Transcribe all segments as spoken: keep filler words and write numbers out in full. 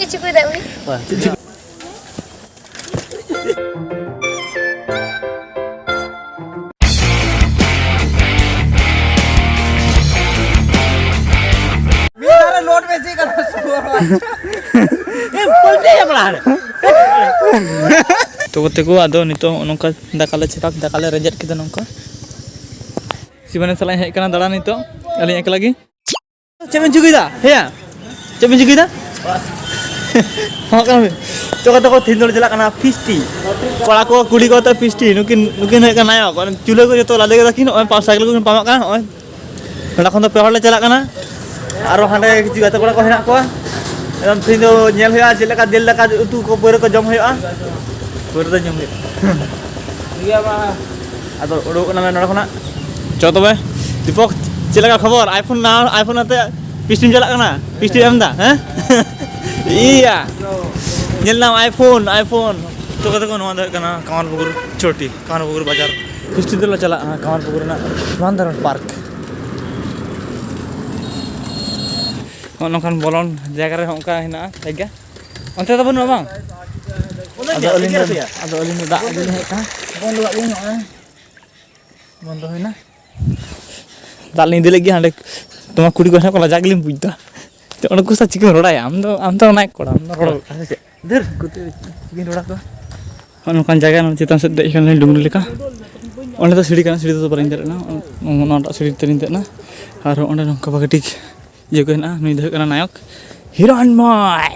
ᱪᱮᱫ ᱪᱤᱠᱟᱹᱭ ᱫᱟ ᱩᱱᱤ? ᱛᱚ ᱜᱟᱛᱮ ᱠᱚ, ᱟᱫᱚ ᱱᱤᱛᱚᱜ ᱱᱚᱜᱼᱚ ᱱᱚᱝᱠᱟ ᱫᱟᱠᱟ ᱞᱮ ᱪᱷᱟᱠᱟ, ᱫᱟᱠᱟ ᱞᱮ ᱨᱮᱸᱡᱮᱫ ᱠᱮᱫᱟ ᱱᱚᱝᱠᱟ᱾ ᱥᱤᱵᱟᱱᱤ ᱥᱟᱞᱟᱜ ᱤᱧ ᱦᱮᱡ ᱠᱟᱱᱟ ᱫᱟᱬᱟᱱ ᱱᱤᱛᱚᱜ, ᱟᱹᱞᱤᱧ ᱮᱠᱞᱟ ᱜᱮ᱾ ᱪᱮᱫ ᱵᱮᱱ ᱪᱤᱠᱟᱹᱭᱫᱟ? ᱦᱮᱸᱭᱟ, ᱪᱮᱫ ᱵᱮᱱ ᱪᱤᱠᱟᱹᱭᱫᱟ? ᱯᱟᱢᱚᱜ ᱠᱟᱱᱟ ᱵᱮᱱ? ᱪᱚ ᱜᱟᱛᱮ ᱠᱚ, ᱛᱮᱦᱮᱧ ᱫᱚᱞᱮ ᱪᱟᱞᱟᱜ ᱠᱟᱱᱟ ᱯᱷᱤᱥᱴᱤ᱾ ᱠᱚᱲᱟ ᱠᱚ, ᱠᱩᱲᱤ ᱠᱚ ᱟᱛᱮ ᱯᱷᱤᱥᱴᱤ᱾ ᱱᱩᱠᱤᱱ, ᱱᱩᱠᱤᱱ ᱦᱩᱭᱩᱜ ᱠᱟᱱᱟ ᱱᱟᱭᱚᱠ᱾ ᱚᱱᱮ ᱪᱩᱞᱦᱟᱹ ᱠᱚ ᱡᱚᱛᱚ ᱞᱟᱫᱮ ᱠᱮᱫᱟ ᱠᱤᱱ, ᱱᱚᱜᱼᱚᱭ ᱯᱟᱣᱟᱨ ᱥᱟᱭᱠᱮᱞ ᱠᱚᱠᱤᱱ ᱯᱟᱢᱚᱜ ᱠᱟᱱᱟ, ᱱᱚᱜᱼᱚᱭ᱾ ᱱᱚᱰᱮ ᱠᱷᱚᱱ ᱫᱚ ᱯᱮ ᱦᱚᱲ ᱞᱮ ᱪᱟᱞᱟᱜ ᱠᱟᱱᱟ᱾ ᱟᱨᱚ ᱦᱟᱸᱰᱮ ᱠᱤᱪᱷᱩ ᱜᱟᱛᱮ ᱠᱚᱲᱟ ᱠᱚ ᱦᱮᱱᱟᱜ ᱠᱚᱣᱟ᱾ ᱮᱠᱫᱚᱢ ᱛᱮᱦᱮᱧ ᱫᱚ ᱧᱮᱞ ᱦᱩᱭᱩᱜᱼᱟ ᱪᱮᱫ ᱞᱮᱠᱟ ᱡᱤᱞ ᱫᱟᱠᱟ ᱩᱛᱩ ᱠᱚ ᱯᱟᱹᱣᱨᱟᱹ ᱠᱚ ᱡᱚᱢ ᱦᱩᱭᱩᱜᱼᱟ᱾ ᱯᱟᱹᱣᱨᱟᱹ ᱫᱚ ᱧᱩ ᱦᱩᱭᱩᱜᱼᱟ᱾ ᱟᱫᱚ ᱩᱰᱩᱠ ᱠᱟᱱᱟ ᱱᱚᱰᱮ ᱠᱷᱚᱱᱟᱜ᱾ ᱪᱚ ᱛᱚᱵᱮ, ᱫᱤᱯᱚᱠ, ᱪᱮᱫ ᱞᱮᱠᱟ ᱠᱷᱚᱵᱚᱨ? iPhone ᱱᱟᱣᱟ, iPhone ᱟᱛᱮ ᱯᱷᱤᱥᱴᱤᱢ ᱪᱟᱞᱟᱜ ᱠᱟᱱᱟ? ᱯᱷᱤᱥᱴᱤᱢ ᱮᱢ ᱮᱫᱟ, ᱦᱮᱸ? ᱤᱭᱟ᱾ ᱧᱮᱞ ᱧᱟᱢ iPhone, iPhone᱾ ᱛᱚ ᱜᱟᱛᱮ ᱠᱚ, ᱱᱚᱣᱟ ᱫᱚ ᱦᱩᱭᱩᱜ ᱠᱟᱱᱟ ᱠᱟᱢᱟᱨ ᱯᱩᱠᱩᱨ ᱪᱚᱴᱤ, ᱠᱟᱢᱟᱨ ᱯᱩᱠᱩᱨ ᱵᱟᱡᱟᱨ᱾ ᱯᱷᱤᱥᱴᱤ ᱫᱚᱞᱮ ᱪᱟᱞᱟᱜᱼᱟ ᱠᱟᱢᱟᱨ ᱯᱩᱠᱩᱨ ᱨᱮᱱᱟᱜ ᱢᱟᱱᱫᱟᱨ ᱯᱟᱨᱠ᱾ ᱱᱚᱜᱼᱚ ᱱᱚᱝᱠᱟᱱ ᱵᱚᱞᱚᱱ ᱡᱟᱭᱜᱟ ᱨᱮ ᱚᱱᱠᱟ ᱦᱮᱱᱟᱜᱼᱟ ᱡᱟᱭᱜᱟ᱾ ᱚᱱᱛᱮ ᱫᱚ ᱵᱟᱹᱱᱩᱜᱼᱟ ᱵᱟᱝ? ᱟᱫᱚ ᱟᱹᱞᱤᱧ ᱫᱚ, ᱟᱫᱚ ᱟᱹᱞᱤᱧ ᱫᱚ ᱫᱟᱜ ᱟᱹᱜᱩ ᱞᱤᱧ ᱦᱮᱡ ᱟᱠᱟᱱᱟ᱾ ᱵᱚᱱᱫᱚ ᱠᱟᱜ ᱞᱤᱧ ᱱᱚᱜᱼᱚᱭ᱾ ᱵᱚᱱᱫᱚ ᱦᱩᱭᱱᱟ᱾ ᱫᱟᱜ ᱞᱤᱧ ᱤᱫᱤ ᱞᱟᱹᱜᱤᱫ ᱦᱟᱸᱰᱮ ᱛᱚᱢᱟ ᱠᱩᱲᱤ ᱠᱚ ᱦᱮᱱᱟᱜ ᱠᱚᱣᱟ, ᱞᱟᱡᱟᱜ ᱜᱮᱞᱤᱧ ᱵᱩᱡᱽ ᱮᱫᱟ᱾ ᱛᱚ ᱚᱸᱰᱮ ᱠᱚ ᱥᱟᱶ ᱪᱤᱠᱟᱹᱢ ᱨᱚᱲᱟᱭᱟ? ᱟᱢ ᱫᱚ, ᱟᱢ ᱫᱚ ᱚᱱᱟ ᱠᱚᱲᱟ, ᱟᱢ ᱫᱚ ᱨᱚᱲ ᱦᱮᱸ ᱥᱮ? ᱫᱷᱟᱹᱨ, ᱠᱚᱛᱮ ᱪᱤᱠᱟᱹᱧ ᱨᱚᱲᱟ ᱠᱚ? ᱦᱚᱸᱜᱼᱚ ᱱᱚᱝᱠᱟᱱ ᱡᱟᱭᱜᱟ, ᱱᱚᱣᱟ ᱪᱮᱛᱟᱱ ᱥᱮᱫ ᱫᱮᱡ ᱠᱟᱱᱟ ᱰᱩᱝᱨᱤ ᱞᱮᱠᱟ᱾ ᱚᱸᱰᱮ ᱫᱚ ᱥᱤᱲᱤ ᱠᱟᱱᱟ, ᱥᱤᱲᱤ ᱛᱮᱫᱚ ᱵᱟᱹᱞᱤᱧ ᱫᱮᱡ ᱞᱮᱱᱟ᱾ ᱚᱱᱟᱴᱟᱜ ᱥᱤᱲᱤ ᱛᱮᱞᱤᱧ ᱫᱮᱡ ᱮᱱᱟ᱾ ᱟᱨ ᱚᱸᱰᱮ ᱱᱚᱝᱠᱟ ᱵᱷᱟᱜᱮ ᱴᱷᱤᱠ ᱤᱭᱟᱹ ᱠᱚ ᱦᱮᱱᱟᱜᱼᱟ᱾ ᱱᱩᱭ ᱫᱚ ᱦᱩᱭᱩᱜ ᱠᱟᱱᱟ ᱱᱟᱭᱚᱠ ᱦᱤᱨᱚᱱᱢᱚᱭ᱾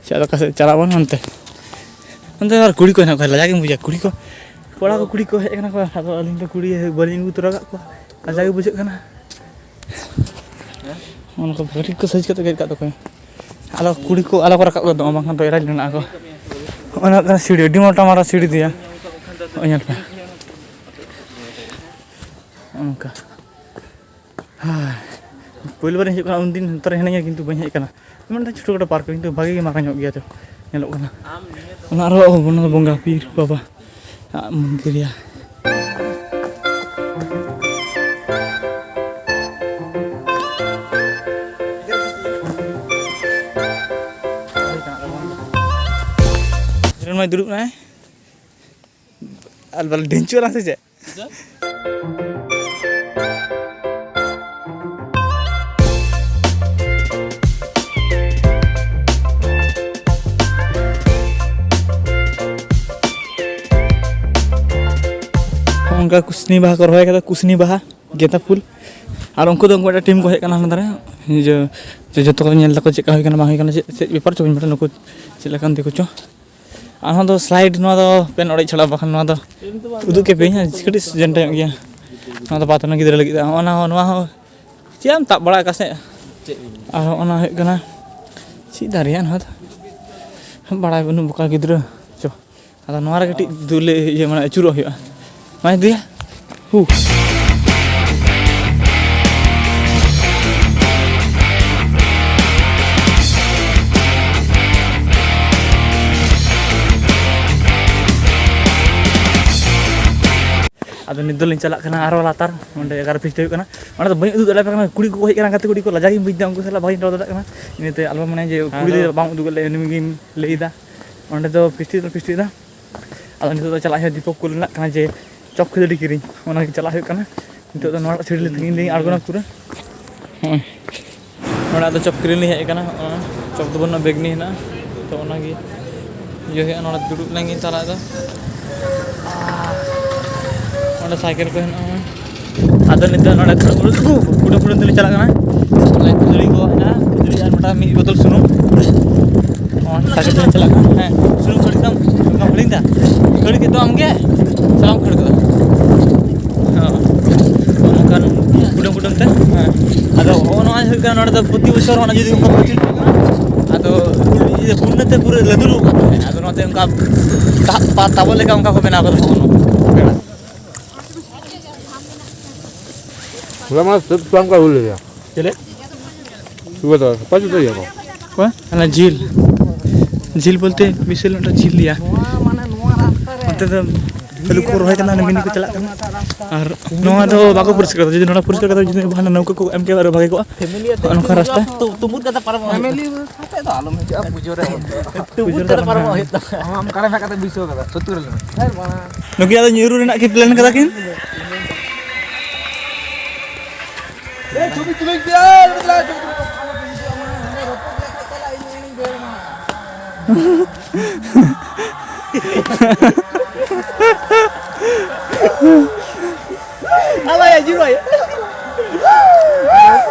ᱪᱮᱫ ᱚᱠᱟ ᱥᱮᱫ ᱪᱟᱞᱟᱜ ᱵᱚᱱ ᱚᱱᱛᱮ? ᱚᱱᱛᱮ ᱟᱨ ᱠᱩᱲᱤ ᱠᱚ ᱦᱮᱱᱟᱜ ᱠᱚᱣᱟ, ᱞᱟᱡᱟᱣ ᱜᱮᱢ ᱵᱩᱡᱟ᱾ ᱠᱩᱲᱤ ᱠᱚ, ᱠᱚᱲᱟ ᱠᱚ ᱠᱩᱲᱤ ᱠᱚ ᱦᱮᱡ ᱟᱠᱟᱱᱟ ᱠᱚ, ᱟᱫᱚ ᱟᱹᱞᱤᱧ ᱫᱚ ᱠᱩᱲᱤ ᱵᱟᱹᱞᱤᱧ ᱟᱹᱜᱩ ᱛᱚᱨᱟ ᱠᱟᱜ ᱠᱚᱣᱟ, ᱞᱟᱡᱟᱣ ᱜᱮ ᱵᱩᱡᱷᱟᱹᱜ ᱠᱟᱱᱟ᱾ ᱚᱱᱟ ᱠᱚ ᱵᱷᱟᱜᱮ ᱴᱷᱤᱠ ᱠᱚ ᱥᱟᱹᱡᱽ ᱠᱟᱛᱮ ᱜᱮ ᱦᱮᱡ ᱠᱟᱜ ᱛᱟᱠᱚᱣᱟ᱾ ᱟᱞᱚ ᱠᱩᱲᱤ ᱠᱚ ᱟᱞᱚ ᱠᱚ ᱨᱟᱠᱟᱵ ᱜᱚᱫᱚᱜ ᱢᱟ, ᱵᱟᱝᱠᱷᱟᱱ ᱫᱚ ᱮᱨᱟ ᱢᱮᱱᱟᱜᱼᱟ ᱠᱚ᱾ ᱚᱱᱟ ᱦᱩᱭᱩᱜ ᱠᱟᱱᱟ ᱥᱤᱲᱤ, ᱟᱹᱰᱤ ᱢᱚᱴᱟ ᱢᱚᱴᱟ ᱥᱤᱲᱤ ᱫᱮᱭᱟ᱾ ᱱᱚᱜᱼᱚᱭ ᱧᱮᱞ ᱯᱮ, ᱱᱚᱜᱼᱚ ᱱᱚᱝᱠᱟ᱾ ᱦᱳᱭ᱾ ᱯᱳᱭᱞᱳ ᱵᱟᱨᱤᱧ ᱦᱤᱡᱩᱜ ᱠᱟᱱᱟ, ᱩᱱᱫᱤᱱ ᱱᱚᱛᱮ ᱨᱮ ᱦᱤᱱᱟᱹᱧᱟ, ᱠᱤᱱᱛᱩ ᱵᱟᱹᱧ ᱦᱮᱡ ᱟᱠᱟᱱᱟ᱾ ᱢᱤᱫᱴᱟᱝ ᱪᱷᱳᱴᱳ ᱠᱷᱟᱴᱳ ᱯᱟᱨᱠ, ᱠᱤᱱᱛᱩ ᱵᱷᱟᱜᱮ ᱜᱮ ᱢᱟᱨᱟᱝ ᱧᱚᱜ ᱜᱮᱭᱟ ᱛᱚ, ᱧᱮᱞᱚᱜ ᱠᱟᱱᱟ᱾ ᱚᱱᱟ ᱟᱨᱦᱚᱸ ᱚᱱᱟ ᱫᱚ ᱵᱚᱸᱜᱟ ᱯᱤᱨ ᱵᱟᱵᱟ ᱟᱜ ᱢᱚᱱᱫᱤᱨ ᱜᱮᱭᱟ᱾ ᱱᱚᱜᱼᱚᱭ ᱫᱩᱲᱩᱵ ᱱᱟᱭ᱾ ᱟᱨ ᱵᱟᱞᱮ ᱰᱷᱤᱧᱪᱩ ᱟᱞᱟᱝ ᱥᱮ ᱪᱮᱫ? ᱱᱚᱜᱼᱚ ᱱᱚᱝᱠᱟ ᱠᱩᱥᱱᱤ ᱵᱟᱦᱟ ᱠᱚ ᱨᱚᱦᱚᱭ ᱠᱟᱫᱟ, ᱠᱩᱥᱱᱤ ᱵᱟᱦᱟ, ᱜᱮᱸᱫᱟ ᱯᱷᱩᱞ᱾ ᱟᱨ ᱩᱱᱠᱩ ᱫᱚ ᱩᱱᱠᱩ ᱢᱤᱫᱴᱟᱝ ᱴᱤᱢ ᱠᱚ ᱦᱮᱡ ᱟᱠᱟᱱᱟ ᱦᱟᱱᱟ ᱫᱷᱟᱨᱮ, ᱡᱮ, ᱡᱮ ᱡᱚᱛᱚ ᱠᱚ ᱧᱮᱞ ᱫᱟᱠᱚ ᱪᱮᱫ ᱞᱮᱠᱟ ᱦᱩᱭ ᱠᱟᱱᱟ ᱵᱟᱝ ᱦᱩᱭ ᱠᱟᱱᱟ, ᱪᱮᱫ, ᱪᱮᱫ ᱵᱮᱯᱟᱨ ᱪᱚ ᱵᱟᱹᱧ ᱵᱟᱲᱟᱭᱟ, ᱱᱩᱠᱩ ᱪᱮᱫ ᱞᱮᱠᱟᱱ ᱫᱤᱠᱩ ᱪᱚ᱾ ᱟᱨ ᱱᱚᱣᱟ ᱫᱚ ᱥᱞᱟᱭᱤᱰ, ᱱᱚᱣᱟ ᱫᱚ ᱯᱮᱱ ᱚᱲᱮᱡ ᱪᱷᱟᱲᱟ, ᱵᱟᱠᱷᱟᱱ ᱱᱚᱣᱟ ᱫᱚ ᱩᱫᱩᱜ ᱠᱮᱯᱮᱭᱟᱹᱧ ᱦᱟᱸᱜ, ᱠᱟᱹᱴᱤᱡ ᱡᱮᱱᱴᱟ ᱧᱚᱜ ᱜᱮᱭᱟ᱾ ᱱᱚᱣᱟ ᱫᱚ ᱵᱟᱫ ᱮᱱᱟ ᱜᱤᱫᱽᱨᱟᱹ ᱞᱟᱹᱜᱤᱫ ᱫᱚ᱾ ᱦᱚᱸᱜᱼᱚ ᱱᱟ, ᱱᱚᱣᱟ ᱦᱚᱸ ᱪᱮᱫ ᱮᱢ ᱛᱟᱵ ᱵᱟᱲᱟ ᱟᱠᱟ ᱥᱮ? ᱟᱨ ᱦᱚᱸᱜᱼᱚ ᱱᱟ ᱦᱩᱭᱩᱜ ᱠᱟᱱᱟ ᱪᱮᱫ ᱫᱟᱨᱮᱭᱟ ᱱᱚᱣᱟ ᱫᱚ? ᱵᱟᱲᱟᱭ ᱵᱟᱹᱱᱩᱜ ᱵᱚᱠᱟ ᱜᱤᱫᱽᱨᱟᱹ᱾ ᱪᱚ, ᱟᱫᱚ ᱱᱚᱣᱟ ᱨᱮ ᱠᱟᱹᱴᱤᱡ ᱫᱩᱞ ᱤᱭᱟᱹ, ᱢᱟᱱᱮ ᱟᱹᱪᱩᱨᱚᱜ ᱦᱩᱭᱩᱜᱼᱟ᱾ ᱢᱟ ᱤᱫᱤᱭᱟ᱾ ᱦᱩ᱾ ᱟᱫᱚ ᱱᱤᱛ ᱫᱚᱞᱤᱧ ᱪᱟᱞᱟᱜ ᱠᱟᱱᱟ ᱟᱨᱚ ᱞᱟᱛᱟᱨ, ᱚᱸᱰᱮ ᱮᱜᱟᱨᱚ ᱯᱷᱤᱥᱴ ᱦᱩᱭᱩᱜ ᱠᱟᱱᱟ᱾ ᱚᱸᱰᱮ ᱫᱚ ᱵᱟᱹᱧ ᱩᱫᱩᱜ ᱫᱟᱲᱮᱭᱟᱯᱮ ᱠᱟᱱᱟ, ᱠᱩᱲᱤ ᱠᱚᱠᱚ ᱦᱮᱡ ᱠᱟᱱᱟ, ᱜᱟᱛᱮ ᱠᱩᱲᱤ ᱠᱚ, ᱞᱟᱡᱟᱣ ᱜᱤᱧ ᱵᱩᱡᱽ ᱮᱫᱟ, ᱩᱱᱠᱩ ᱥᱟᱞᱟᱜ ᱵᱟᱹᱧ ᱨᱚᱲ ᱫᱟᱲᱮᱭᱟᱜ ᱠᱟᱱᱟ᱾ ᱤᱱᱟᱹᱛᱮ ᱟᱞᱚᱯᱮ ᱢᱚᱱᱮᱭᱟ ᱡᱮ ᱠᱩᱲᱤ ᱫᱚ ᱵᱟᱝ ᱩᱫᱩᱜ ᱞᱮ, ᱩᱱᱤ ᱜᱮᱧ ᱞᱟᱹᱭ ᱮᱫᱟ᱾ ᱚᱸᱰᱮ ᱫᱚ ᱯᱷᱤᱥᱴᱤ ᱫᱚ ᱯᱷᱤᱥᱴᱤ ᱮᱫᱟ᱾ ᱟᱫᱚ ᱱᱤᱛᱚᱜ ᱫᱚ ᱪᱟᱞᱟᱜ ᱦᱩᱭᱩᱜᱼᱟ ᱫᱤᱯᱚᱠ ᱠᱩᱞ ᱨᱮᱱᱟᱜ ᱠᱟᱱᱟ ᱡᱮ ᱪᱚᱯ ᱠᱷᱟᱹᱡᱟᱹᱲᱤ ᱠᱤᱨᱤᱧ, ᱚᱱᱟ ᱞᱟᱹᱜᱤᱫ ᱪᱟᱞᱟᱜ ᱦᱩᱭᱩᱜ ᱠᱟᱱᱟ᱾ ᱱᱤᱛᱚᱜ ᱫᱚ ᱱᱚᱣᱟ ᱥᱤᱲᱤ ᱞᱮ ᱛᱤᱸᱜᱩ ᱞᱤᱧ ᱟᱬᱜᱚᱱᱟ ᱯᱩᱨᱟᱹ᱾ ᱦᱚᱸᱜᱼᱚᱭ᱾ ᱱᱚᱰᱮ ᱟᱫᱚ ᱪᱚᱯ ᱠᱤᱨᱤᱧ ᱞᱤᱧ ᱦᱮᱡ ᱟᱠᱟᱱᱟ᱾ ᱦᱚᱸᱜᱼᱚᱭ᱾ ᱪᱚᱯ ᱫᱚ ᱵᱟᱹᱱᱩᱜᱼᱟ, ᱵᱮᱜᱽᱱᱤ ᱦᱮᱱᱟᱜᱼᱟ᱾ ᱛᱚ ᱚᱱᱟᱜᱮ ᱤᱭᱟᱹ ᱦᱩᱭᱩᱜᱼᱟ, ᱱᱚᱰᱮ ᱫᱩᱲᱩᱵ ᱞᱮᱱ ᱜᱤᱧ ᱛᱟᱞᱟ ᱨᱮᱫᱚ᱾ ᱚᱸᱰᱮ ᱥᱟᱭᱠᱮᱞ ᱠᱚ ᱦᱮᱱᱟᱜᱼᱟ᱾ ᱟᱫᱚ ᱱᱤᱛᱚᱜ ᱱᱚᱰᱮ ᱠᱩᱰᱟᱹᱢ ᱠᱩᱰᱟᱹᱢ ᱛᱮᱞᱮ ᱪᱟᱞᱟᱜ ᱠᱟᱱᱟ᱾ ᱚᱱᱮ ᱠᱷᱟᱹᱡᱟᱹᱲᱤ ᱠᱚ ᱦᱮᱱᱟᱜᱼᱟ, ᱠᱷᱟᱹᱡᱟᱹᱲᱤ ᱟᱨ ᱢᱤᱫᱴᱟᱝ ᱢᱤᱫ ᱵᱳᱛᱚᱞ ᱥᱩᱱᱩᱢ᱾ ᱦᱚᱸ, ᱥᱟᱭᱠᱮᱞ ᱛᱮᱞᱮ ᱪᱟᱞᱟᱜ ᱠᱟᱱᱟ᱾ ᱦᱮᱸ, ᱥᱩᱱᱩᱢ ᱠᱷᱟᱹᱲ ᱠᱮᱫᱟᱢ, ᱥᱩᱱᱩᱢ ᱠᱷᱟᱹᱲ ᱠᱮᱫᱟ᱾ ᱠᱷᱟᱹᱲ ᱠᱮᱫ ᱫᱚ ᱟᱢᱜᱮ, ᱥᱟᱞᱟᱢ ᱠᱷᱟᱹᱲ ᱠᱮᱫᱟ᱾ ᱦᱚᱸ, ᱱᱚᱜᱼᱚ ᱱᱚᱝᱠᱟᱱ ᱠᱩᱰᱟᱹᱢ ᱠᱩᱰᱟᱹᱢ ᱛᱮ᱾ ᱦᱮᱸ, ᱟᱫᱚ ᱦᱚᱸᱜᱼᱚ ᱱᱚᱣᱟ ᱦᱩᱭᱩᱜ ᱠᱟᱱᱟ, ᱱᱚᱰᱮ ᱫᱚ ᱯᱨᱚᱛᱤ ᱵᱚᱪᱷᱚᱨ ᱚᱱᱟ ᱡᱩᱫᱤ ᱚᱱᱠᱟ ᱯᱨᱚᱪᱩᱨ ᱦᱩᱭᱩᱜ ᱠᱟᱱᱟ, ᱟᱫᱚ ᱤᱭᱟᱹ ᱯᱩᱱᱱᱟᱹ ᱛᱮ ᱯᱩᱨᱟᱹ ᱞᱟᱹᱫᱩᱲ ᱠᱟᱱ ᱛᱟᱦᱮᱸᱫ᱾ ᱟᱫᱚ ᱱᱚᱛᱮ ᱚᱱᱠᱟ ᱛᱟ-, ᱛᱟ-, ᱛᱟᱵᱚ ᱞᱮᱠᱟ ᱚᱱᱠᱟ ᱠᱚ ᱵᱮᱱᱟᱣ ᱠᱟᱫᱟ ᱦᱚᱸᱜᱼᱚ ᱱᱚᱣᱟ᱾ ᱦᱚᱞᱟ ᱢᱟ ᱥᱟᱹᱛ ᱥᱟᱢ ᱠᱟ ᱦᱩᱭ ᱞᱮᱭᱟ᱾ ᱪᱮᱞᱮ? ᱥᱩᱵᱷᱟ ᱫᱟ, ᱥᱟᱯᱟ ᱡᱩᱛᱟᱹ ᱜᱮᱭᱟ ᱠᱚ᱾ ᱚᱠᱚᱭ? ᱚᱱᱟ ᱡᱷᱤᱞ᱾ ᱡᱷᱤᱞ ᱵᱚᱞᱛᱮ ᱵᱤᱥᱟᱞ ᱢᱤᱫᱴᱟᱝ ᱡᱷᱤᱞ ᱜᱮᱭᱟ᱾ ᱱᱚᱣᱟ ᱢᱟᱱᱮ ᱱᱚᱣᱟ ᱨᱟᱥᱛᱟ ᱨᱮ ᱚᱱᱛᱮ ᱫᱚ ᱟᱹᱞᱩ ᱠᱚ ᱨᱚᱦᱚᱭ ᱠᱟᱱᱟ, ᱚᱱᱟ ᱢᱤᱱᱤ ᱠᱚ ᱪᱟᱞᱟᱜ ᱠᱟᱱᱟ᱾ ᱟᱨ ᱱᱚᱣᱟ ᱫᱚ ᱵᱟᱠᱚ ᱯᱚᱨᱤᱥᱠᱟᱨ ᱠᱟᱫᱟ, ᱡᱩᱫᱤ ᱱᱚᱰᱮ ᱯᱚᱨᱤᱥᱠᱟᱨ ᱠᱟᱛᱮ ᱡᱩᱫᱤ ᱵᱟᱦᱟᱱᱟ ᱱᱟᱹᱣᱠᱟᱹ ᱠᱚ ᱮᱢ ᱠᱮᱭᱟ, ᱟᱨᱚ ᱵᱷᱟᱜᱮ ᱠᱚᱜᱼᱟ᱾ ᱯᱷᱮᱢᱤᱞᱤ ᱟᱛᱮ ᱱᱚᱜᱼᱚ ᱱᱚᱝᱠᱟ ᱨᱟᱥᱛᱟ᱾ ᱛᱩ-, ᱛᱩᱢᱩᱫ ᱠᱟᱛᱮ ᱯᱟᱨᱚᱢᱚᱜᱼᱟ᱾ ᱯᱷᱮᱢᱤᱞᱤ ᱠᱟᱛᱮ ᱫᱚ ᱟᱞᱚᱢ ᱦᱤᱡᱩᱜᱼᱟ, ᱯᱩᱡᱟᱹ ᱨᱮ᱾ ᱛᱩᱢᱩᱫ ᱠᱟᱛᱮ ᱯᱟᱨᱚᱢᱚᱜ ᱦᱩᱭᱩᱜ ᱛᱟᱢᱟ᱾ ᱟᱢ ᱚᱠᱟᱨᱮ ᱢᱮᱱᱟᱜ ᱠᱟᱛᱮ ᱵᱟᱹᱭᱥᱟᱹᱣ ᱠᱟᱫᱟ? ᱥᱚᱛᱛᱚᱨ ᱨᱮ᱾ ᱱᱩᱠᱤᱱ ᱟᱫᱚ ᱧᱩᱨᱩ ᱨᱮᱱᱟᱜ ᱠᱤ ᱯᱞᱮᱱ ᱠᱟᱫᱟ ᱠᱤᱱ? ᱟᱞᱚᱭᱟ, ᱡᱩᱨᱩᱜ ᱟᱭᱟ᱾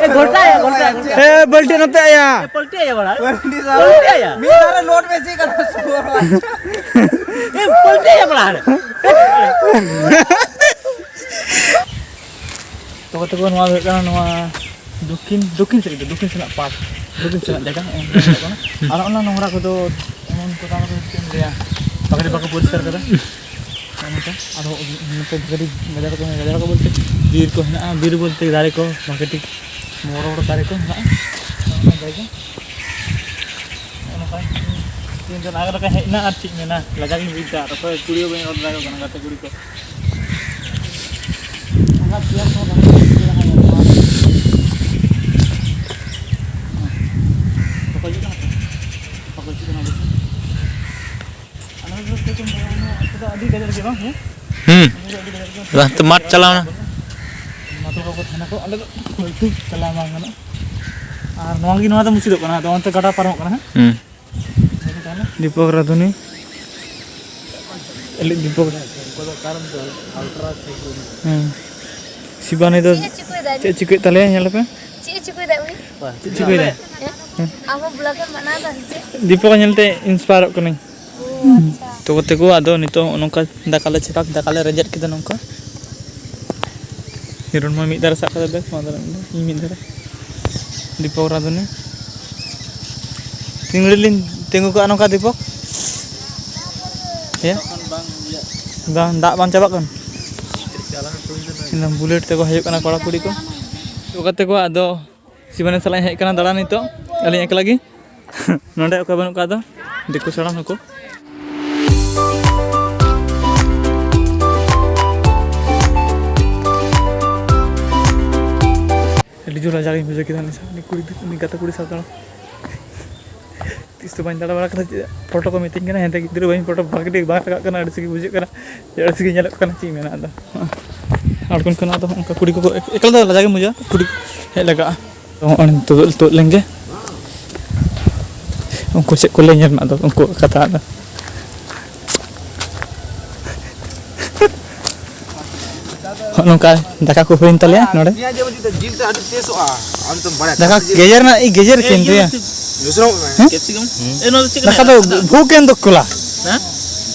ᱮ, ᱜᱷᱚᱞᱴᱟᱭᱟ, ᱜᱷᱚᱞᱴᱟᱭᱟ, ᱜᱷᱚᱞᱴᱟᱭᱟ᱾ ᱮ, ᱵᱟᱹᱞᱴᱤ ᱱᱚᱛᱮ ᱟᱭᱟ᱾ ᱮ, ᱯᱚᱞᱴᱤ ᱟᱭᱟ ᱵᱟᱲᱟ᱾ ᱯᱚᱞᱴᱤ ᱥᱟᱞᱟ᱾ ᱯᱚᱞᱴᱤ ᱟᱭᱟ᱾ ᱢᱤᱫ ᱫᱷᱟᱣ ᱨᱮ ᱞᱳᱰ ᱵᱮᱥᱤ ᱠᱟᱱᱟ, ᱥᱩᱨ᱾ ᱮ, ᱯᱚᱞᱴᱤ ᱟᱭᱟ ᱵᱟᱲᱟ᱾ ᱛᱚ, ᱜᱟᱛᱮ ᱠᱚ, ᱱᱚᱣᱟ ᱫᱚ ᱦᱩᱭᱩᱜ ᱠᱟᱱᱟ ᱱᱚᱣᱟ ᱫᱚᱠᱠᱷᱤᱱ, ᱫᱚᱠᱠᱷᱤᱱ ᱥᱮᱫ ᱫᱚ, ᱫᱚᱠᱠᱷᱤᱱ ᱥᱮᱱᱟᱜ ᱯᱟᱨᱠ, ᱫᱚᱠᱠᱷᱤᱱ ᱥᱮᱱᱟᱜ ᱡᱟᱭᱜᱟ, ᱮᱢ ᱧᱮᱞᱚᱜ ᱠᱟᱱᱟ᱾ ᱟᱨ ᱚᱱᱟ ᱱᱚᱝᱨᱟ ᱠᱚᱫᱚ ᱮᱢᱚᱱ ᱠᱚ ᱛᱟᱦᱮᱸ ᱠᱟᱱᱟ, ᱪᱮᱫ ᱮᱢ ᱞᱟᱹᱭᱟ, ᱵᱟᱠᱚ, ᱵᱟᱠᱚ ᱯᱚᱨᱤᱥᱠᱟᱨ ᱠᱟᱫᱟ᱾ ᱱᱚᱜᱼᱚ ᱱᱚᱝᱠᱟ᱾ ᱟᱫᱚ ᱱᱚᱛᱮ ᱜᱟᱹᱰᱤ ᱜᱟᱡᱟᱲ ᱠᱚ, ᱜᱟᱡᱟᱲ ᱠᱚ ᱵᱚᱞᱛᱮ ᱵᱤᱨ ᱠᱚ ᱦᱮᱱᱟᱜᱼᱟ, ᱵᱤᱨ ᱵᱚᱞᱛᱮ ᱫᱟᱨᱮ ᱠᱚ, ᱵᱷᱟᱜᱮ ᱴᱷᱤᱠ ᱵᱚᱲᱚ ᱵᱚᱲᱚ ᱫᱟᱨᱮ ᱠᱚ ᱦᱮᱱᱟᱜᱼᱟ᱾ ᱱᱚᱜᱼᱚ ᱱᱚᱣᱟ ᱡᱟᱭᱜᱟ, ᱱᱚᱜᱼᱚ ᱱᱚᱝᱠᱟ᱾ ᱛᱤᱱ ᱫᱤᱱ ᱟᱜᱮ ᱞᱮᱠᱟ ᱦᱮᱡ ᱮᱱᱟ, ᱟᱨ ᱪᱮᱫ ᱢᱮᱱᱟ, ᱞᱟᱡᱟᱣ ᱜᱤᱧ ᱵᱩᱡᱽ ᱮᱫᱟ᱾ ᱟᱨ ᱚᱠᱚᱭ ᱠᱩᱲᱤ ᱦᱚᱸ ᱵᱟᱹᱧ ᱨᱚᱲ ᱫᱟᱲᱮᱭᱟᱠᱚ ᱠᱟᱱᱟ, ᱜᱟᱛᱮ ᱠᱩᱲᱤ ᱠᱚ᱾ ᱚᱱᱟ ᱪᱮᱭᱟᱨ ᱠᱚᱦᱚᱸ ᱵᱷᱟᱜᱮ ᱴᱷᱤᱠ ᱵᱟᱝ ᱧᱟᱢᱚᱜᱼᱟ᱾ ᱵᱟᱠᱚ ᱦᱤᱡᱩᱜ ᱠᱟᱱᱟ ᱛᱚ? ᱵᱟᱠᱚ ᱦᱤᱡᱩᱜ ᱠᱟᱱᱟ ᱚᱵᱚᱥᱥᱳᱭ᱾ ᱟᱞᱮ ᱫᱚ ᱪᱮᱫ ᱠᱚ ᱢᱮᱛᱟᱜᱼᱟ, ᱚᱱᱟ ᱟᱯᱮ ᱫᱚ ᱟᱹᱰᱤ ᱜᱟᱡᱟᱲ ᱜᱮ ᱵᱟᱝ? ᱦᱮᱸ? ᱦᱩᱸ᱾ ᱟᱞᱮ ᱫᱚ ᱟᱹᱰᱤ ᱜᱟᱡᱟᱲ ᱜᱮ᱾ ᱞᱟᱦᱟ ᱛᱮ ᱢᱟᱴᱷ ᱪᱟᱞᱟᱣ ᱮᱱᱟ᱾ ᱢᱟᱴᱷ ᱠᱚ ᱛᱟᱦᱮᱱᱟ ᱠᱚ, ᱟᱞᱮ ᱫᱚ ᱦᱳᱭᱛᱳ ᱪᱟᱞᱟᱣ ᱵᱟᱝ ᱜᱟᱱᱚᱜᱼᱟ᱾ ᱟᱨ ᱱᱚᱣᱟ ᱜᱮ, ᱱᱚᱣᱟ ᱫᱚ ᱢᱩᱪᱟᱹᱫᱚᱜ ᱠᱟᱱᱟ, ᱟᱫᱚ ᱚᱱᱛᱮ ᱜᱟᱰᱟ ᱯᱟᱨᱚᱢᱚᱜ ᱠᱟᱱᱟ, ᱦᱮᱸ? ᱦᱩᱸ᱾ ᱫᱤᱯᱚᱠ ᱨᱟᱫᱷᱩᱱᱤ᱾ ᱮᱞᱤᱡ ᱫᱤᱯᱚᱠ᱾ ᱦᱮᱸ᱾ ᱥᱤᱵᱟᱱᱤ ᱫᱚ ᱪᱮᱫ ᱮ ᱪᱤᱠᱟᱹᱭᱮᱫᱟ? ᱪᱮᱫ ᱪᱤᱠᱟᱹᱭᱮᱫ ᱛᱟᱞᱮᱭᱟ, ᱧᱮᱞ ᱯᱮ᱾ ᱪᱮᱫ ᱮ ᱪᱤᱠᱟᱹᱭᱮᱫᱟ ᱩᱱᱤ? ᱪᱮᱫ ᱪᱤᱠᱟᱹᱭᱮᱫᱟ? ᱦᱮᱸ? ᱟᱢ ᱦᱚᱸ ᱵᱞᱚᱜ ᱮᱢ ᱵᱮᱱᱟᱣ ᱮᱫᱟ ᱥᱮ ᱪᱮᱫ? ᱫᱤᱯᱚᱠ ᱧᱮᱞᱛᱮ ᱤᱱᱥᱯᱟᱭᱟᱨᱚᱜ ᱠᱟᱹᱱᱟᱹᱧ᱾ ᱚ, ᱟᱪᱪᱷᱟ᱾ ᱛᱚ ᱜᱟᱛᱮ ᱠᱚ, ᱟᱫᱚ ᱱᱤᱛᱚᱜ ᱱᱚᱝᱠᱟ ᱫᱟᱠᱟ ᱞᱮ ᱪᱷᱟᱠᱟ, ᱫᱟᱠᱟ ᱞᱮ ᱨᱮᱸᱡᱮᱫ ᱠᱮᱫᱟ ᱱᱚᱝᱠᱟ᱾ ᱦᱤᱨᱚᱱ ᱢᱟ ᱢᱤᱫ ᱫᱷᱟᱨᱮ ᱥᱟᱵ ᱠᱟᱫᱟ ᱵᱮᱜᱽ, ᱱᱚᱣᱟ ᱫᱷᱟᱨᱮ ᱢᱤᱫ ᱫᱷᱟᱨᱮ, ᱤᱧ ᱢᱤᱫ ᱫᱷᱟᱨᱮ᱾ ᱫᱤᱯᱚᱠ ᱨᱟᱸᱫᱷᱩᱱᱤ᱾ ᱛᱤᱱ ᱜᱷᱟᱹᱲᱤᱡ ᱞᱤᱧ ᱛᱤᱸᱜᱩ ᱠᱚᱜᱼᱟ ᱱᱚᱝᱠᱟ ᱫᱤᱯᱚᱠ? ᱦᱮᱸ? ᱵᱟᱝ, ᱫᱟᱜ ᱵᱟᱝ ᱪᱟᱵᱟᱜ ᱠᱟᱱ? ᱵᱩᱞᱮᱴ ᱛᱮᱠᱚ ᱦᱤᱡᱩᱜ ᱠᱟᱱᱟ ᱠᱚᱲᱟ ᱠᱩᱲᱤ ᱠᱚ᱾ ᱛᱚ ᱜᱟᱛᱮ ᱠᱚ, ᱟᱫᱚ ᱥᱤᱵᱟᱱᱤ ᱥᱟᱞᱟᱜ ᱤᱧ ᱦᱮᱡ ᱠᱟᱱᱟ ᱫᱟᱬᱟᱱ ᱱᱤᱛᱚᱜ, ᱟᱹᱞᱤᱧ ᱮᱠᱞᱟ ᱜᱮ᱾ ᱱᱚᱰᱮ ᱚᱠᱚᱭ ᱵᱟᱹᱱᱩᱜ ᱠᱚᱣᱟ ᱟᱫᱚ, ᱫᱤᱠᱩ ᱥᱟᱲᱟᱢ ᱦᱚᱸᱠᱚ᱾ ᱟᱹᱰᱤ ᱡᱳᱨ ᱞᱟᱡᱟᱣ ᱜᱤᱧ ᱵᱩᱡᱷᱟᱹᱣ ᱠᱮᱫᱟ ᱩᱱᱤ ᱥᱟᱶ, ᱩᱱᱤ ᱠᱩᱲᱤ ᱩᱱᱤ ᱜᱟᱛᱮ ᱠᱩᱲᱤ ᱥᱟᱶ ᱫᱟᱬᱟᱱ᱾ ᱛᱤᱥ ᱫᱚ ᱵᱟᱹᱧ ᱫᱟᱬᱟ ᱵᱟᱲᱟ ᱠᱟᱫᱟ ᱪᱮᱫ, ᱯᱷᱳᱴᱳ ᱠᱚ ᱢᱤᱛᱟᱹᱧ ᱠᱟᱱᱟ, ᱦᱮᱸᱫᱮ ᱜᱤᱫᱽᱨᱟᱹ ᱵᱟᱹᱧ ᱯᱷᱳᱴᱳ ᱵᱷᱟᱜᱮ ᱴᱷᱤᱠ ᱵᱟᱝ ᱨᱟᱠᱟᱵ ᱠᱟᱱᱟ, ᱟᱹᱲᱤᱥ ᱜᱮ ᱵᱩᱡᱷᱟᱹᱜ ᱠᱟᱱᱟ, ᱟᱹᱲᱤᱥ ᱜᱮ ᱧᱮᱞᱚᱜ ᱠᱟᱱᱟ, ᱪᱮᱫ ᱤᱧ ᱢᱮᱱᱟ ᱟᱫᱚ᱾ ᱟᱬᱜᱚᱱ ᱠᱷᱚᱱᱟᱜ ᱟᱫᱚ ᱚᱱᱠᱟ ᱠᱩᱲᱤ ᱠᱚᱠᱚ ᱮᱠ-, ᱮᱠᱞᱟ ᱫᱚ ᱞᱟᱡᱟᱣ ᱜᱮ ᱵᱩᱡᱷᱟᱹᱜᱼᱟ, ᱠᱩᱲᱤ ᱦᱮᱡ ᱞᱟᱜᱟᱜᱼᱟ᱾ ᱛᱚ ᱦᱚᱸᱜᱼᱚᱭ ᱱᱤᱛᱚᱜ ᱫᱚ ᱛᱩᱫ ᱞᱮᱱ ᱜᱮ, ᱩᱱᱠᱩ ᱪᱮᱫ ᱠᱚ ᱞᱟᱹᱭ ᱧᱮᱞ ᱢᱟ ᱟᱫᱚ ᱩᱱᱠᱩᱣᱟᱜ ᱠᱟᱛᱷᱟ ᱟᱫᱚ᱾ ᱦᱚᱸᱜᱼᱚ ᱱᱚᱝᱠᱟ ᱫᱟᱠᱟ ᱠᱚ ᱦᱩᱭᱮᱱ ᱛᱟᱞᱮᱭᱟ ᱱᱚᱰᱮ᱾ ᱱᱤᱭᱟᱹ ᱡᱮ ᱡᱤᱞ ᱫᱚ ᱟᱹᱰᱤ ᱴᱮᱥᱚᱜᱼᱟ, ᱟᱢ ᱫᱚᱢ ᱵᱟᱲᱟᱭᱟ᱾ ᱫᱟᱠᱟ ᱜᱮᱡᱮᱨ ᱨᱮᱱᱟᱜ ᱤᱧ ᱜᱮᱡᱮᱨ ᱠᱮᱱ ᱨᱮᱭᱟ᱾ ᱢᱤᱥᱨᱚᱢ ᱠᱟᱱᱟ᱾ ᱦᱮᱸ? ᱠᱮᱯᱥᱤᱠᱟᱢ? ᱮ, ᱱᱚᱣᱟ ᱫᱚ ᱪᱮᱫ ᱫᱟᱠᱟ ᱠᱟᱱᱟ? ᱫᱚ ᱵᱷᱩ ᱠᱮᱱ ᱫᱚ ᱠᱚᱞᱟ᱾ ᱦᱮᱸ?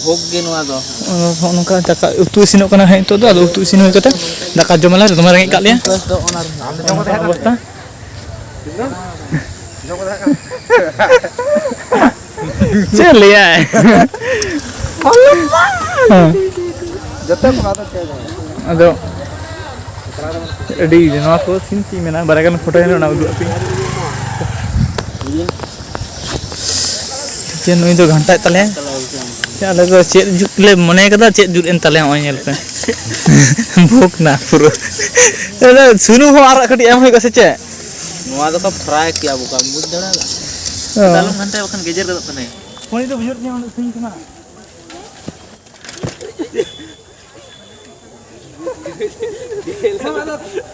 ᱵᱷᱳᱜᱽ ᱜᱮ ᱱᱚᱣᱟ ᱫᱚ᱾ ᱦᱚᱸᱜᱼᱚ ᱱᱚᱝᱠᱟ ᱫᱟᱠᱟ ᱩᱛᱩ ᱤᱥᱤᱱᱚᱜ ᱠᱟᱱᱟ ᱦᱮᱸ ᱱᱤᱛᱚᱜ ᱫᱚ, ᱟᱫᱚ ᱩᱛᱩ ᱤᱥᱤᱱ ᱦᱩᱭ ᱠᱟᱛᱮ ᱫᱟᱠᱟ ᱡᱚᱢ ᱟᱞᱮ, ᱫᱚᱢᱮ ᱨᱮᱸᱜᱮᱡ ᱠᱟᱜ ᱞᱮᱭᱟ᱾ ᱚᱵᱚᱥᱛᱟ᱾ ᱪᱮᱫ ᱞᱟᱹᱭᱟᱭ? ᱦᱮᱸ᱾ ᱡᱚᱛᱚ ᱠᱚ ᱟᱫᱚ ᱪᱮᱫ ᱦᱚᱸ ᱵᱟᱝ᱾ ᱟᱫᱚ ᱟᱹᱰᱤ ᱱᱚᱣᱟ ᱠᱚ ᱥᱤᱱ ᱪᱮᱫ ᱤᱧ ᱢᱮᱱᱟ, ᱵᱟᱨᱭᱟ ᱜᱟᱱ ᱯᱷᱳᱴᱳ ᱦᱮᱱᱟᱜᱼᱟ, ᱚᱱᱟ ᱩᱫᱩᱜ ᱟᱯᱮ᱾ ᱪᱮᱫ ᱱᱩᱭ ᱫᱚ ᱜᱷᱟᱱᱴᱟᱭᱮᱫ ᱛᱟᱞᱮᱭᱟ? ᱟᱞᱮ ᱫᱚ ᱪᱮᱫ ᱡᱩᱛ ᱞᱮ ᱢᱚᱱᱮ ᱠᱟᱫᱟ, ᱪᱮᱫ ᱡᱩᱛ ᱮᱱ ᱛᱟᱞᱮᱭᱟ, ᱱᱚᱜᱼᱚᱭ ᱧᱮᱞ ᱯᱮ᱾ ᱵᱷᱩᱠ ᱱᱟ ᱯᱩᱨᱟᱹ᱾ ᱥᱩᱱᱩᱢ ᱦᱚᱸ ᱟᱨ ᱠᱟᱹᱴᱤᱡ ᱮᱢ ᱦᱩᱭᱩᱜᱼᱟ ᱥᱮ ᱪᱮᱫ? ᱱᱚᱣᱟ ᱫᱚᱠᱚ ᱯᱷᱨᱟᱭ ᱠᱮᱭᱟ ᱵᱚᱠᱟ, ᱵᱩᱡᱽ ᱫᱟᱲᱮᱭᱟᱫᱟ? ᱚ᱾ ᱟᱞᱚᱢ ᱜᱷᱟᱱᱴᱟᱭᱟ, ᱵᱟᱠᱷᱟᱱ ᱜᱮᱡᱮᱨ ᱜᱚᱫᱚᱜ ᱠᱟᱱᱟᱭ᱾ ᱯᱷᱳᱱ ᱫᱚ ᱵᱩᱡᱷᱟᱹᱣ ᱛᱤᱧᱟ ᱩᱱᱟᱹᱜ ᱥᱟᱺᱜᱤᱧ ᱠᱷᱚᱱᱟᱜ᱾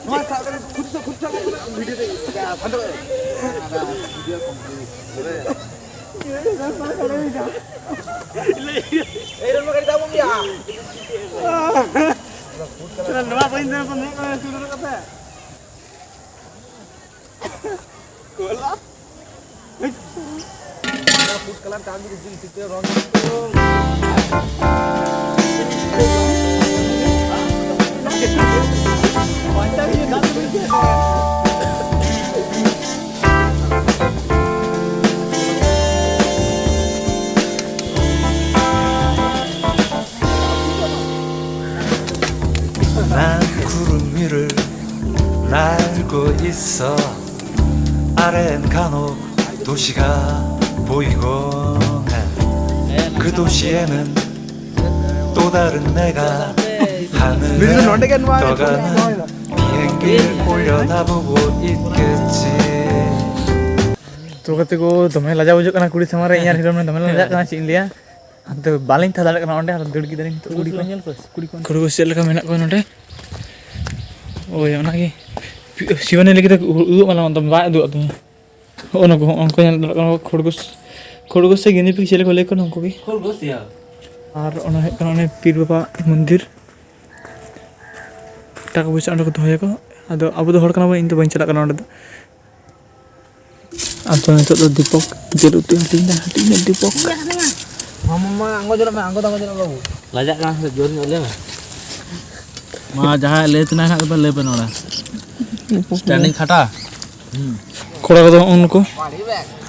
ᱱᱚᱣᱟ ᱥᱟᱵ ᱠᱟᱛᱮ ᱠᱷᱩᱫ ᱥᱟᱵ, ᱠᱷᱩᱫ ᱥᱟᱵ ᱠᱟᱛᱮ ᱵᱷᱤᱰᱤᱭᱳ ᱨᱮ ᱥᱟᱵ ᱠᱟᱛᱮ᱾ Video complete. ᱮᱭ ᱨᱮᱱ ᱜᱟᱹᱰᱤ ᱫᱟᱵᱚᱱ ᱜᱮᱭᱟ᱾ ᱱᱚᱣᱟ ᱵᱟᱹᱧ ᱫᱟᱹᱲ ᱠᱚ ᱱᱩᱱᱟᱹᱜ ᱠᱟᱱᱟ ᱥᱩᱨ ᱠᱟᱛᱮ᱾ ᱠᱚᱞᱟ᱾ ᱯᱷᱩᱰ ᱠᱟᱞᱟᱨ ᱛᱟᱢ ᱡᱩᱫᱤ ᱡᱤᱞ ᱯᱤᱴᱷᱟᱹ ᱨᱚᱝ᱾ 난 구름 위를 날고 있어. 아래엔 간혹 도시가 보이고 해. 그 도시에는 또 다른 내가 하늘을 떠가는 비행 ᱛᱚ ᱜᱟᱛᱮ ᱠᱚ, ᱫᱚᱢᱮ ᱞᱟᱡᱟᱣ ᱵᱩᱡᱷᱟᱹᱜ ᱠᱟᱱᱟ ᱠᱩᱲᱤ ᱥᱟᱢᱟᱝ ᱨᱮ, ᱤᱧ ᱟᱨ ᱦᱤᱨᱚᱢ ᱫᱚᱢᱮ ᱞᱮ ᱞᱟᱡᱟᱜ ᱠᱟᱱᱟ, ᱪᱮᱫ ᱤᱧ ᱞᱟᱹᱭᱟ᱾ ᱦᱟᱱᱛᱮ ᱵᱟᱞᱤᱧ ᱛᱟᱦᱮᱸ ᱫᱟᱲᱮᱭᱟᱜ ᱠᱟᱱᱟ ᱚᱸᱰᱮ, ᱟᱨ ᱫᱟᱹᱲ ᱠᱮᱫᱟᱞᱤᱧ ᱱᱤᱛᱚᱜ ᱠᱩᱲᱤ ᱠᱚ᱾ ᱧᱮᱞ ᱠᱚ, ᱠᱩᱲᱤ ᱠᱚ᱾ ᱠᱩᱲᱤ ᱠᱚ ᱪᱮᱫ ᱞᱮᱠᱟ ᱢᱮᱱᱟᱜ ᱠᱚᱣᱟ ᱱᱚᱸᱰᱮ? ᱳᱭ ᱚᱱᱟᱜᱮ᱾ ᱥᱤᱵᱟᱱᱤ ᱞᱟᱹᱜᱤᱫ ᱛᱮ ᱩᱫᱩᱜ ᱢᱟᱞᱟ ᱫᱚ ᱵᱟᱭ ᱩᱫᱩᱜ ᱟᱹᱫᱤᱧᱟ᱾ ᱦᱚᱸᱜᱼᱚ ᱱᱩᱠᱩ, ᱦᱚᱸᱜᱼᱚ ᱱᱩᱠᱩ ᱧᱮᱞ ᱫᱟᱲᱮᱭᱟᱜ ᱠᱟᱱᱟ ᱠᱚ, ᱠᱷᱚᱨᱜᱳᱥ, ᱠᱷᱚᱨᱜᱳᱥ ᱥᱮ ᱜᱤᱱᱤ ᱯᱤᱜ ᱪᱮᱞᱮ ᱠᱚ ᱞᱟᱹᱭ ᱠᱚᱣᱟ ᱱᱩᱠᱩ ᱜᱮ᱾ ᱠᱷᱚᱨᱜᱳᱥ ᱭᱟ᱾ ᱟᱨ ᱚᱱᱟ ᱦᱩᱭᱩᱜ ᱠᱟᱱᱟ ᱚᱱᱮ ᱯᱤᱨ ᱵᱟᱵᱟ ᱢᱚᱱᱫᱤᱨ, ᱴᱟᱠᱟ ᱯᱚᱭᱥᱟ ᱚᱸᱰᱮ ᱠᱚ ᱫᱚᱦᱚᱭᱟᱠᱚ᱾ ᱟᱫᱚ ᱟᱵᱚ ᱫᱚ ᱦᱚᱲ ᱠᱟᱱᱟ ᱵᱚᱱ, ᱤᱧ ᱫᱚ ᱵᱟᱹᱧ ᱪᱟᱞᱟᱜ ᱠᱟᱱᱟ ᱚᱸᱰᱮ ᱫᱚ᱾ ᱟᱫᱚ ᱱᱤᱛᱚᱜ ᱫᱚ ᱫᱤᱯᱚᱠ ᱡᱤᱞ ᱩᱛᱩᱭ ᱦᱟᱹᱴᱤᱧ ᱫᱟ, ᱦᱟᱹᱴᱤᱧ ᱫᱟ ᱫᱤᱯᱚᱠ᱾ ᱢᱟᱢᱟ, ᱢᱟ, ᱟᱬᱜᱚ ᱡᱚᱱᱚᱜ ᱢᱮ, ᱟᱬᱜᱚ ᱫᱚ ᱟᱬᱜᱚ ᱡᱚᱱᱚᱜ ᱵᱟᱹᱵᱩ᱾ ᱞᱟᱡᱟᱜ ᱠᱟᱱᱟ ᱥᱮ ᱡᱳᱨ ᱧᱚᱜ ᱞᱟᱹᱭ ᱢᱮ᱾ ᱢᱟ, ᱡᱟᱦᱟᱸᱭ ᱞᱟᱹᱭ ᱛᱮᱱᱟᱜ ᱦᱮᱱᱟᱜ ᱛᱟᱯᱮ, ᱞᱟᱹᱭ ᱯᱮ ᱱᱚᱰᱮ᱾ ᱥᱴᱮᱱᱰᱤᱝ ᱠᱷᱟᱴᱟ᱾ ᱠᱚᱲᱟ ᱠᱚᱫᱚ ᱦᱚᱸᱜᱼᱚ ᱱᱩᱠᱩ,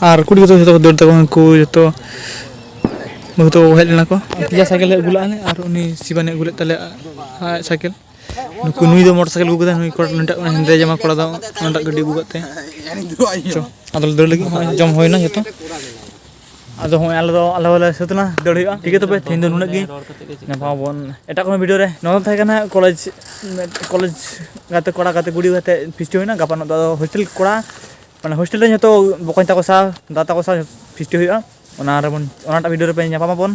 ᱟᱨ ᱠᱩᱲᱤ ᱠᱚᱫᱚ ᱡᱚᱛᱚ ᱠᱚ ᱫᱟᱹᱲ ᱛᱟᱠᱚ, ᱩᱱᱠᱩ ᱡᱚᱛᱚ ᱵᱟᱹᱦᱩ ᱛᱟᱠᱚ ᱠᱚ ᱦᱮᱡ ᱞᱮᱱᱟ ᱠᱚ᱾ ᱯᱮᱭᱟ ᱥᱟᱭᱠᱮᱞ ᱞᱮ ᱟᱹᱜᱩ ᱞᱮᱫᱼᱟ ᱞᱮ, ᱟᱨ ᱩᱱᱤ ᱥᱤᱵᱟᱱᱤ ᱟᱹᱜᱩ ᱞᱮᱫ ᱛᱟᱞᱮᱭᱟ ᱟᱡ ᱥᱟᱭᱠᱮᱞ᱾ ᱱᱩᱠᱩ, ᱱᱩᱭ ᱫᱚ ᱢᱚᱴᱚᱨ ᱥᱟᱭᱠᱮᱞ ᱟᱹᱜᱩ ᱠᱮᱫᱟ, ᱱᱩᱭ ᱠᱚᱲᱟ, ᱱᱩᱭᱴᱟᱜ ᱦᱮᱸᱫᱮ ᱡᱟᱢᱟ ᱠᱚᱲᱟ ᱫᱚ ᱚᱱᱟᱴᱟᱜ ᱜᱟᱹᱰᱤ ᱟᱹᱜᱩ ᱠᱟᱫ ᱛᱟᱭᱟ᱾ ᱪᱚ, ᱟᱫᱚ ᱞᱮ ᱫᱟᱹᱲ ᱞᱟᱹᱜᱤᱫ, ᱦᱚᱸᱜᱼᱚᱭ ᱡᱚᱢ ᱦᱩᱭᱱᱟ ᱡᱚᱛᱚ᱾ ᱟᱫᱚ ᱦᱚᱸᱜᱼᱚᱭ ᱟᱞᱮ ᱫᱚ, ᱟᱞᱮ ᱦᱚᱸᱞᱮ ᱥᱟᱹᱛ ᱮᱱᱟ, ᱫᱟᱹᱲ ᱦᱩᱭᱩᱜᱼᱟ᱾ ᱴᱷᱤᱠ ᱜᱮᱭᱟ, ᱛᱚᱵᱮ ᱛᱮᱦᱮᱧ ᱫᱚ ᱱᱩᱱᱟᱹᱜ ᱜᱮ᱾ ᱧᱟᱯᱟᱢ ᱟᱵᱚᱱ ᱮᱴᱟᱜ ᱠᱳᱱᱳ ᱵᱷᱤᱰᱤᱭᱳ ᱨᱮ᱾ ᱱᱚᱣᱟ ᱫᱚ ᱛᱟᱦᱮᱸ ᱠᱟᱱᱟ ᱠᱚᱞᱮᱡᱽ, ᱠᱚᱞᱮᱡᱽ ᱜᱟᱛᱮ ᱠᱚᱲᱟ, ᱜᱟᱛᱮ ᱠᱩᱲᱤ ᱠᱟᱛᱮ ᱯᱷᱤᱥᱴᱤ ᱦᱩᱭᱱᱟ᱾ ᱜᱟᱯᱟ ᱱᱚᱜ ᱫᱚ ᱟᱫᱚ ᱦᱳᱥᱴᱮᱞ ᱠᱚᱲᱟ, ᱢᱟᱱᱮ ᱦᱳᱥᱴᱮᱞ ᱨᱮ ᱡᱚᱛᱚ ᱵᱚᱠᱚᱧ ᱛᱟᱠᱚ ᱥᱟᱶ, ᱫᱟᱫᱟ ᱛᱟᱠᱚ ᱥᱟᱶ ᱯᱷᱤᱥᱴᱤ ᱦᱩᱭᱩᱜᱼᱟ᱾ ᱚᱱᱟ ᱨᱮᱵᱚᱱ, ᱚᱱᱟᱴᱟᱜ ᱵᱷᱤᱰᱤᱭᱳ ᱨᱮᱯᱮ ᱧᱟᱯᱟᱢ ᱟᱵᱚᱱ᱾